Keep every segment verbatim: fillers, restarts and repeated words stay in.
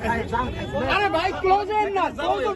अरे भाई, क्लोज है ना, क्लोज।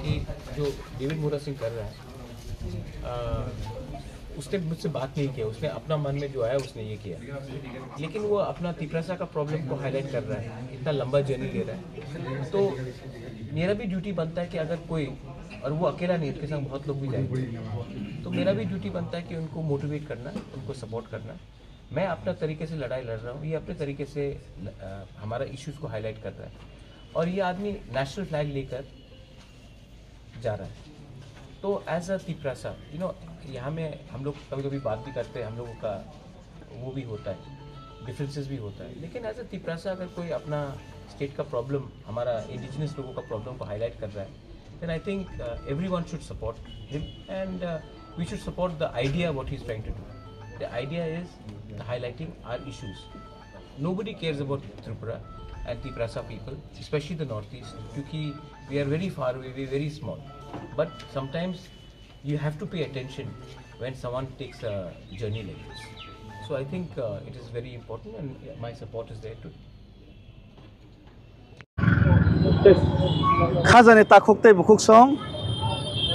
कि जो डेविड मोरा सिंह कर रहा है, अ, उसने मुझसे बात नहीं किया, उसने अपना मन में जो आया उसने ये किया, लेकिन वो अपना तिपरासा का प्रॉब्लम को हाईलाइट कर रहा है, इतना लंबा जर्नी ले रहा है। तो मेरा भी ड्यूटी बनता है कि अगर कोई, और वो अकेला नहीं, उसके साथ बहुत लोग भी जाएंगे, तो मेरा भी ड्यूटी बनता है कि उनको मोटिवेट करना, उनको सपोर्ट करना। मैं अपना तरीके से लड़ाई लड़ रहा हूँ, ये अपने तरीके से ल-, अ, हमारा इश्यूज को हाईलाइट कर रहा है। और ये आदमी नेशनल फ्लैग लेकर जा रहा है। तो as uh Tiprasa, you know, यहाँ में हम लोग कभी कभी बात भी करते हैं, हम लोगों का वो भी होता है, डिफरेंसेस भी होता है, लेकिन एज अ तिपरासा अगर कोई अपना स्टेट का प्रॉब्लम, हमारा इंडिजिनस लोगों का प्रॉब्लम को हाईलाइट कर रहा है, then I think everyone should support him and we should support the idea what he is trying to do. The idea is highlighting our issues. Nobody cares about Tripura and Tiprasa people, especially the Northeast, क्योंकि we are very far away, we are very small. But sometimes you have to pay attention when someone takes a journey like this. So I think uh, it is very important, and my support is there too. Khajani takhuk tei bukhuk song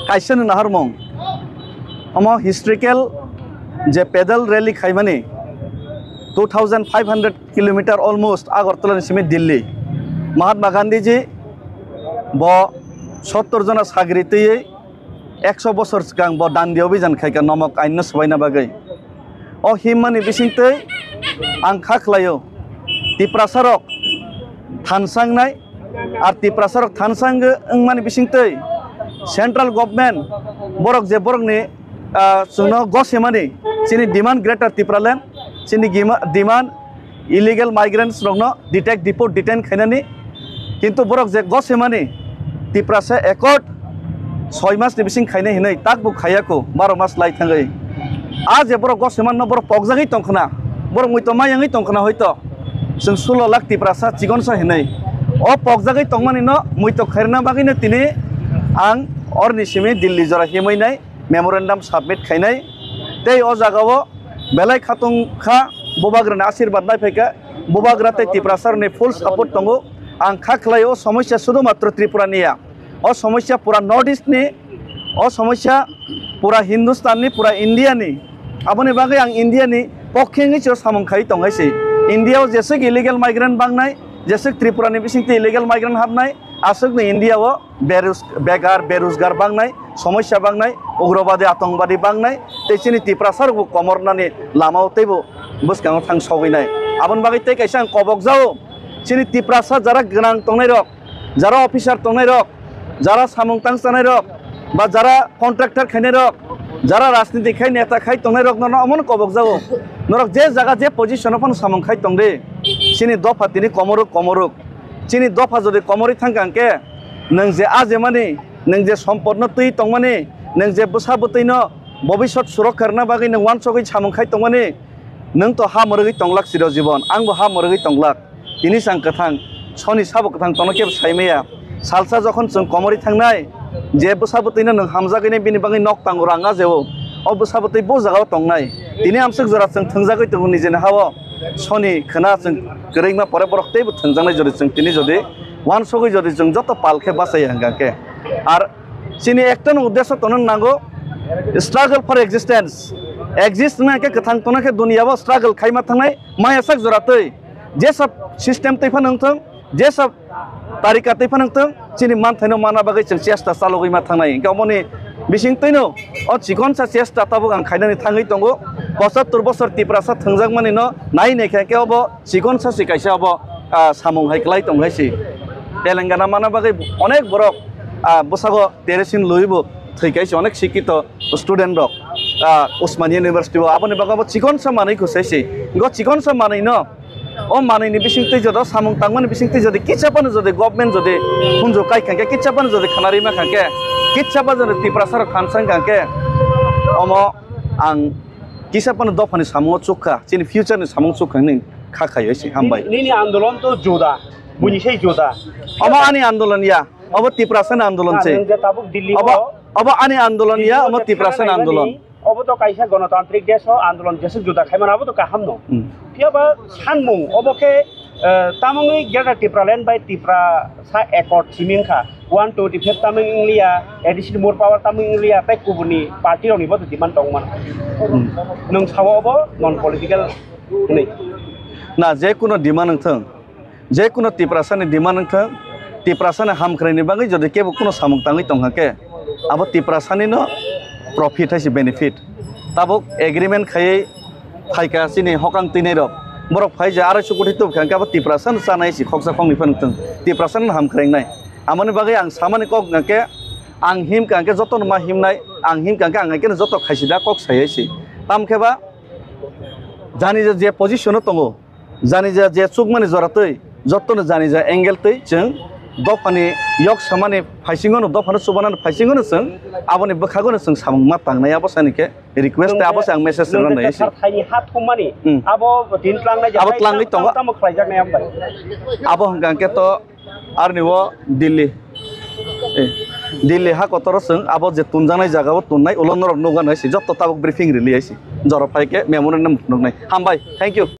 kaisa ni naharmung. Omo historical je pedal rally khaimani two thousand five hundred kilometer almost Agartala ni simi Delhi. Mahatma Gandhi ji bo sottor jona sagri twiwi ekso bosor swkang bo Dandi Abhijan khaikha nomok ain no swbaina bagwi. O himmani bisingtwi ang kha khlaio, Tiprasa rok thansangnai, ar Tiprasa rok thansang wngmani bisingtwi central government borok je borokni, ah, chwngno gosemani chini demand Greater Tipraland, chini gima-, demand illegal migrants rokno detect, deport, detain khainani, kintu borok je gosemani Tiprasa accord soi mas ni bising khainai hinwi takbo khaiya kho, baro mas lai thangwi. A je borok gosemanno borok pokjagwi tongkhna, borok muito mayangwi tongkhna hoito chwng sulo lakh Tiprasa chikonsa hinwi. O pokjagwi tongmani no muito khairna bagwino tini ang orni simi Delhi jora himwi nai memorandum submit khainai. Tei o jagao belai khatung kha, Bubagrani asirbad nai phaikha, Bubagra tei Tiprasarokni full support tongo. Ang kha khlai o somosya sudhumatro Tripura ni ya, o somosya pura North East ni, o somosya pura Hindustan ni, pura India ni. Aboni bagwi ang India ni pokhe wngwi se samung khai tong hai se. India o jeswk illegal migrant bangnai, jeswk Tripura ni bisingtwi illegal migrant habnai, aswkni India o berus-, begar, beruzgar bangnai, somosya bangnai, ugrobadi, atongobadi bangnai, tei chini Tiprasa rokbo komornani lamao teibo bwskango thang sogwi nai. Aboni bagwi tei kaisa ang kobok jao, chini Tiprasa jara gwnang tongnai rok, jara officer tongnai rok, jara samung tang chanai rok, ba jara contractor khainai rok, jara rajniti khai neta khai tongnai rok, nono omono kobok jao. Norok je jaga je position o phano samung khai tong di, chini dopha tini komorok komorok. Chini dopha jodi komorwi thangkha hwnkhe, nwng je ajemani, nwng je sompotno twi tongmani, nwng je bwsa bwtwino bobisot surokha rwna bagwi nwng uansugwi samung khai tongmani, nwng to ha mwrwgwi tonglak chiro jibon, angbo ha mwrwgwi tonglak. Tini chang kwthang, soni sabo kwthang tono kebo saimaya. Salsa jokhon chwng komorwi thangnai, je bwsa bwtwino nwng hamjagwini bini bagwi nok tango rang ajeo. O bwsabo tei bo jagao tongnai. Tini amswk jora chwng thwngjagwi tongo nijeni hao. Soni khwna chwng kwrwngma pore borok teibo thwngjaknai jodi chwng tini jodi uansugwi jodi chwng joto pal khe bachaya hwnkha khe. Ar chini ekta no uddesho tongna nango, struggle for existence. Exist wngna khe kwthang tongna khe duniya o struggle khaima thangnai maya sak jora twi. Jesab system twi phano wngthung, jesab tarika twi phano wngthung, chini manthaino mana bagwi chwng chesta chalogwi ma thangnai. Hwnkhe omoni bising twino o chikonsa chesta tabuk ang khainani thangwi tongo. Pochattor bosor Tiprasa thwngjakmani no nai nai khe, khe obo chikonsa se kaisa obo, ah, samung hai kwlai tong hai se. Telengana mana bagwi onek borok, ah, bwsago teresin luibo thwi kaisa onek sikito student rok, ah, Osmania University o aboni bagwi obo chikonsa manwi khosai se. Go chikonsa manwi no O manwi ni bising twi jodi samung tangmani bising twi jodi kisa phano jodi government jodi hunju kai kha khe, kisa phano jodi khana rima kha khe, kisa phano jodi Tiprasa rok khansang kha khe, omo ang kisa phano dophani samungo chuk kha, chini future ni samung chuk kha hinwi kha khayo se. Hambai. Nini andolon to juda, buini sei juda. Omo ani andolon ya, obo Tiprasa ni andolon se. Nwng je tabuk Delhi obo, o, obo ani andolon ya, omo Tiprasa ni andolon. Obo to kaisa gonotantrik desh o andolon jesuk juda khaimano abo to kaham no. Hmm. Phiya ba sanmung obo khe, eh, tamungwi Greater Tipraland bai Tiprasa Accord simi wngkha. One twenty five tamung wngliya, A D C ni more power tamung wngliya, tei kubuni party rokni bo to demand tongmano. Hmm. Nwng sao obo non political hinwi. Na, je kuno demand wngthung, je kuno Tiprasani demand wngthung, Tiprasani hamkraini bagwi jodi kebo kuno samung tangwi tongkha khe, abo Tiprasani no profit hai se benefit. Tabuk agreement khaiwi phaikha chini hokang twinai rok. Borok phai je arai sukoti tubkha hwnkhe abo Tiprasano chanai se khoksa khoknwi phano wngthung. Tiprasano hamkrai wngnai. Amoni bagwi ang samani kok hwnkha khe ang himkha hwnkhe jotono ma himnai, ang himkha hwnkhe ang hai kheno joto khaisida kok sai hai se. Tamkhe ba jani je, je position o tongo, jani je, je chukmani jora twi, jotono jani je angle twi chwng dophani yok samani phaisingo no, dophano chubanani phaisingo no chwng aboni bwkhago no chwng samung ma tangnai, abo sani khe request tei abo se ang message rwnai se. Thaini ha thummani hmm. Abo din tlangnai je abo hai tlangwi tamo, tongo. Tamo khlaijaknai ambai. Abo hwnkha hwnkhe to Arni o Delhi, eh, Delhi ha kotor o chwng abo je tunjaknai jaga o tunnai ulo norok nukha nai se jotto tabuk briefing rili hai se jora phai khe memorandum nuknai. Hambai, thank you.